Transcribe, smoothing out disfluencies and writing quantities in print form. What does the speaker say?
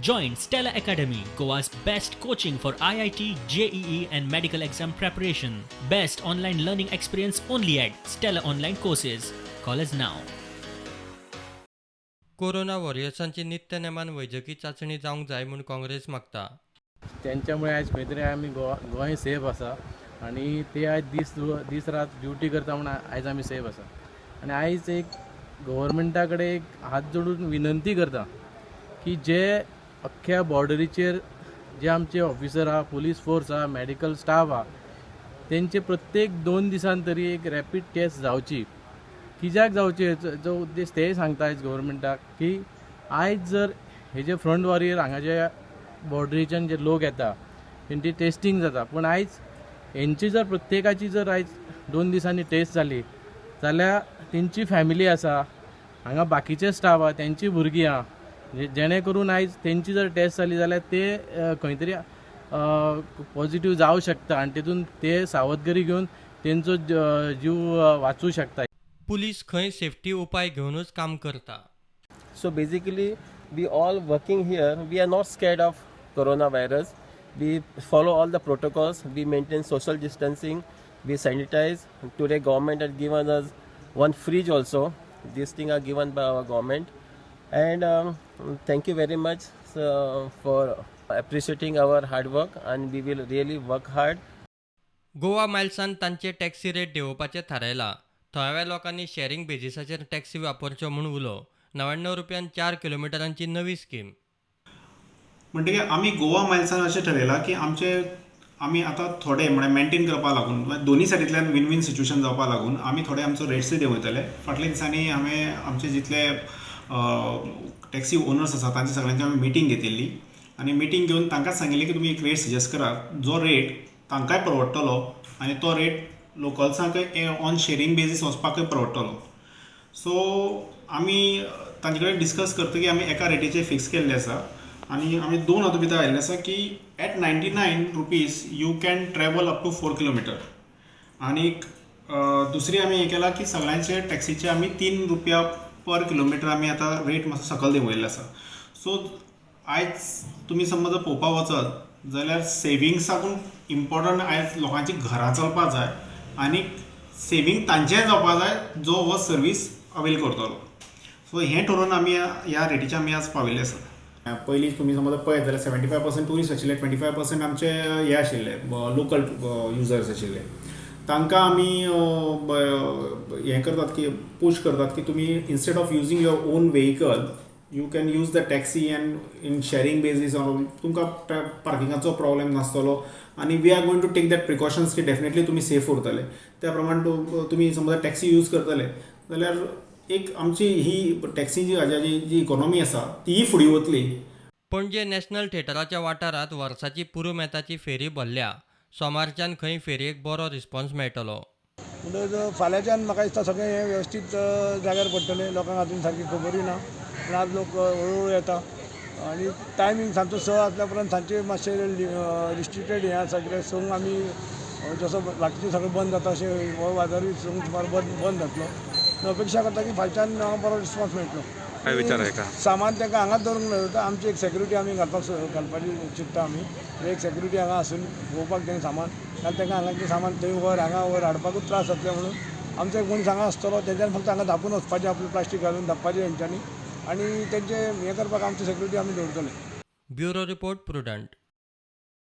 Join Stella Academy, Goa's best coaching for IIT, JEE, and medical exam preparation. Best online learning experience only at Stella Online Courses. Call us now. Corona वॉरियर्सांची नित्य नेमान वैजकी चांचणी जावंक जाय म्हूण काँग्रेस मागता. तेंच्यामुळे आयज खंय तरी आमी गोवा गोंय सेफ आसा आनी ते आयज दीस दीस रात ड्युटी करता म्हूण आयज आमी सेफ आसा. आनी आयज एक गव्हर्मेंटा कडेन एक हात जोडून विनंती करता की जे अख्ख्या बॉर्डरीचेर जे आमचे ऑफिसर आहा, पुलीस फोर्स आहा, मॅडिकल स्टाफ आहा, तेंचे प्रत्येक 2 दिसान तरी एक रॅपीड टेस्ट जावची. कित्याक जावची जो उद्देश तेय सांगता आयज गव्हर्मेंटाक की आयज जर हे जे फ्रंट वॉरियर हांगाचे बॉर्डरीच्यान जे लोक येता तेंची टेस्टींग जाता, पूण आयज हेंची जर प्रत्येकाची जर आयज 2 दिसांनी टेस्ट जाली जाल्यार तेंची फॅमिली आसा, हांगा बाकीचे स्टाफ आहा, तेंची भुरगीं आहा, जेणे करून आयज तेंची जर टेस्ट जाली जाल्यार ते खंय तरी पॉझिटीव जावं शकता आनी तेतून ते सावधगिरी घेवन तेंचो जीव वाचूं शकता. पुलीस खंय सेफ्टी उपाय घेवनूच काम करता. So basically, we all working here, we are not scared of coronavirus. We follow all the protocols, we maintain social distancing, we sanitize. Today government has given us one fridge also. These things are given by our government. And thank you very much for appreciating our hard work, and we will really work hard. Goa मायल्सान तांचे taxi rate देंवोवपाचें थारायलां. थळाव्या लोकांनी sharing बेजिसाचेर taxi वापरच्यो म्हूण उलो. 99 रुपयान 4 किलोमिटरांची नवी scheme. म्हणटकीर आमी गोवा मायल्सान अशें ठरयलां की आमचे आमी आतां थोडे म्हळ्यार मेंटेन करपाक लागून दोनी सायडींतल्यान वीन वीन सिच्युएशन जावपाक लागून आमी थोडे आमचो रेट्सूय देंवयतले. फाटल्या दिसांनी हांवें आमचे जितले टॅक्सी ओनर्स आसा तांचे सगळ्यांची आमी मिटींग घेतिल्ली आनी मिटींग घेवन तांकांच सांगिल्लें की तुमी एक रेट सजेस्ट करात जो रेट तांकांय परवडटलो आनी तो रेट लोकल्सांकय ऑन शेरींग बेजीस वचपाकय परवडटलो. सो आमी तांचे कडेन डिस्कस करतकीर आमी एका रेटीचेर फिक्स केल्ले आसा आनी आमी दोन हातूंत भितर आयिल्ले आसा की at 99 rupees you can travel up to 4 kilometre. आनीक दुसरी आमी हें केलां की सगळ्यांचे टॅक्सीचे आमी 3 रुपया पर किलोमिटर आमी आतां रेट मातसो सकयल देंवयल्लो आसा. सो आयज तुमी समज जर पळोवपाक वचत जाल्यार सेविंग्साकून इम्पोर्टंट आयज लोकांची घरां चलपाक जाय आनी सेवींग तांचेंय जावपाक जाय जो हो सर्वीस अवेल करतलो. सो हें ठरोवन आमी ह्या रेटीचे आमी आज पाविल्ले आसा. पयलीं तुमी समज पळयत जाल्यार 75% ट्युरिस्ट आशिल्ले, 25% आमचे हे आशिल्ले लोकल युजर्स आशिल्ले. तांकां आमी हें करतात की पूश करतात की तुमी instead of using your own vehicle you can use the taxi and in sharing basis तुमकां पार्किंगाचो प्रॉब्लेम नासतलो आनी we are going to take that precautions की डेफिनेटली तुमी सेफ उरतले. त्या प्रमाण तुमी समज टॅक्सी यूज करतले जाल्यार एक आमची ही टॅक्सी जी जी इकॉनॉमी आसा तीय फुडें वतली. पणजे नॅशनल थिएटराच्या वाठारांत वर्साची पुरुमेताची फेरी भरल्या. सोमारच्यान खंय फेरयेक बरो रिस्पॉन्स मेळटलो. म्हणटकच फाल्यांच्यान म्हाका दिसता सगळें हें वेवस्थीत जाग्यार पडटलें. लोकांक अजून सारकी खबरूय ना, पूण आज लोक हळूहळू येता आनी टायमींग सांजचो 6 आसल्या उपरांत सांजचे मातशें रिस्ट्रिक्टेड हें आसा कित्याक 6 आमी जसो बाकीचें सगळें बंद जाता अशें हो बाजारूय 6 सुमार बंद जातलो. अपेक्षा करता की फायच्यान बरो रिस्पॉन्स मेळटलो. काय विचार आहे का? सामान तांकां हांगाच दवरूंक मेळटा. आमची एक सेक्युरिटी आमी घालपाची चिंत्ता आमी. एक सेक्युरिटी हांगा आसून पळोवपाक तें सामान, कारण तांकां हांगाचें सामान थंय व्हर हांगा व्हर हाडपाकूच त्रास जातले म्हणून आमचो एक मनीस हांगा आसतलो, तेंच्यान फक्त हांगा धापून वचपाचें, आपलें प्लास्टीक घालून धापपाचें तेंच्यांनी आनी तेंचें हें करपाक आमची सेक्युरिटी आमी दवरतले. Bureau report, Prudent.